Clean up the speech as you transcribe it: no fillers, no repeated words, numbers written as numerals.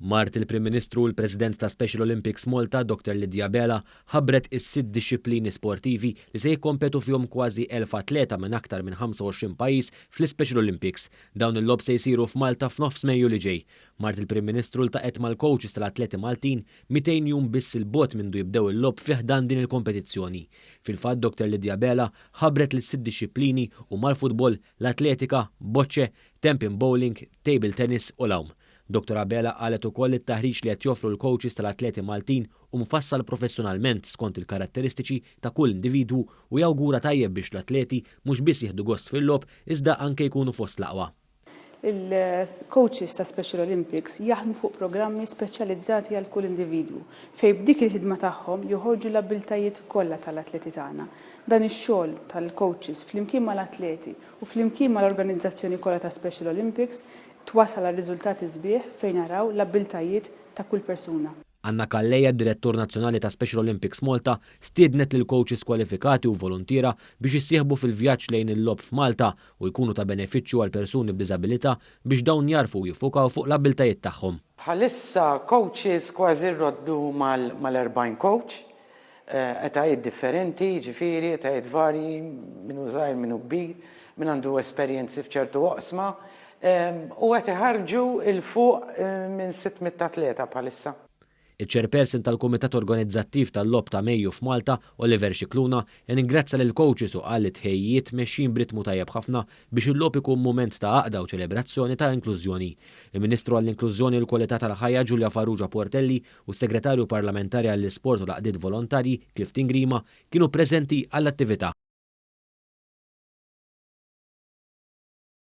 Mart il-Prim Ministru u l-President ta' Special Olympics Malta, Dr Lydia Abela, ħabbret is-sitt dixxiplini sportivi li se jikkompetu fihom kważi 1,000 atleta minn aktar minn 25 pajjiż fl-Ispecial Olympics. Dawn il-logħob se jsiru f'Malta f'nofs Mejju li ġej. Mart il-Prim Ministru ltaqgħet mal-coaches tal-atleti Maltin 200 jum biss 'il bogħod mindu jibdew il-logħob fi ħdan din il-kompetizzjoni. Fil-fatt Dr Lydia Abela ħabbret li s-sitt dixxiplini huma l-futbol, l-atletika, bocce, tenpin bowling, table tennis u l-għawm. Dr Abela qalet ukoll li t-taħriġ li qed joffru l-coaches tal-atleti Maltin hu mfassal professjonalment skont il-karatteristiċi ta' kull individwu u jawgura tajjeb biex l-atleti mhux biss jieħdu gost fil-logħob iżda anke jkunu fost l-aqwa. Il-coaches ta' Special Olympics jaħdmu fuq programmi speċjalizzati għal kull individwu, fejn b'dik il-ħidma tagħhom joħorġu l-abbiltajiet kollha tal-atleti tagħna. Dan ix-xogħol tal-coaches flimkien mal-atleti u flimkien mal-organizzazzjoni kollha ta' Special Olympics twassal għal riżultati sbieħ fejn naraw l-abbiltajiet ta' kull persuna. Anna Calleja, Direttur Nazzjonali ta' Special Olympics Malta, stiednet lill-coaches kwalifikati u voluntiera biex jissieħbu fil-vjaġġ lejn il-logħob f'Malta u jkunu ta' benefiċċju għal persuni b'diżabilità biex dawn jagħrfu u jiffukaw fuq l-abbiltajiet tagħhom. Bħalissa coaches kważi rroddu mal-40 coach, etajiet differenti, jiġifieri etajiet varji, min hu żgħir, min hu kbir, min għandu esperjenzi f'ċertu oqsma, u qed iħarrġu 'l fuq minn 600 atleta bħalissa. Iċ-Chairperson tal-Kumitat Organizzattiv tal-Logħob ta' Mejju f'Malta, Oliver Scicluna, irringrazzja lill-coaches u qal li t-tħejjijiet mexjin b'ritmu tajjeb ħafna biex il-logħob ikun mument ta' għaqda u ċelebrazzjoni ta' inklużjoni. Il-Ministru għall-Inklużjoni u l-Kwalità tal-Ħajja Julia Farrugia Portelli u s-Segretarju Parlamentari għall-Isport u l-Għaqdiet Volontarji Clifton Grima kienu preżenti għall-attività.